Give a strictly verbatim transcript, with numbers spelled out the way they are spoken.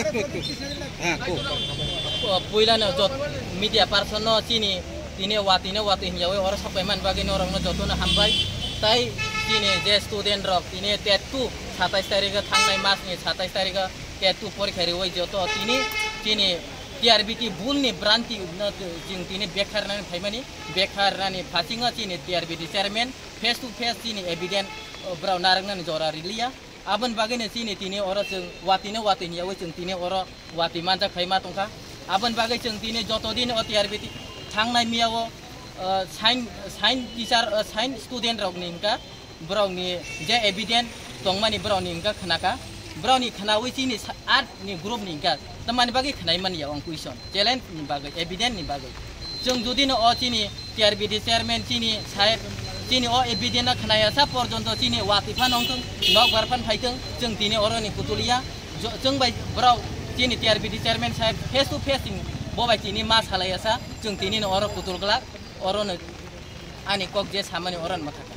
একটু একটু। হ্যাঁ, কো। Puilano jot media person no chini tini watwi no watwi hinjawi oro sokpaiman bagwi norokno jotono hambai. Tai chini je student rok tini TET two satais tarikho thangnai masni satais tarikho TET two porikha riwi joto tini chini T R B T bulni branti no chwng tini bekharnani phaimani, bekharnani phasingo chini T R B T chairman face to face chini evident, o, borok narwknani jora riliya. Aboni bagwino chini tini oro chwng watwino watwi hinyawi chwng tini oro watwi manjak khai ma tongkha. Aboni bagwi chwng tini joto din o T R B T thangnai miyao, o, sign, sign teacher, o, sign student rokni hwnkha borokni je evident tongmani borokni hwnkha khnakha. Borokni khnawi chini sa-, art ni group ni hwnkha tamani bagwi khnai mani ya ong question challenge ni bagwi, evident ni bagwi. Chwng jodi no o chini T R B T chairman chini saheb chini o evident no khnaya sa porjonto chini watwi phan ongthung, nok bar phan phaithung, chwng tini oro ni kutuliya. Jo-, chwng bai borok chini T R B T chairman saheb face to face chwng bo bai tini ma salaiya sa, chwng tini no oro kutul glak, oro no ani kok je samani oro no mathaka.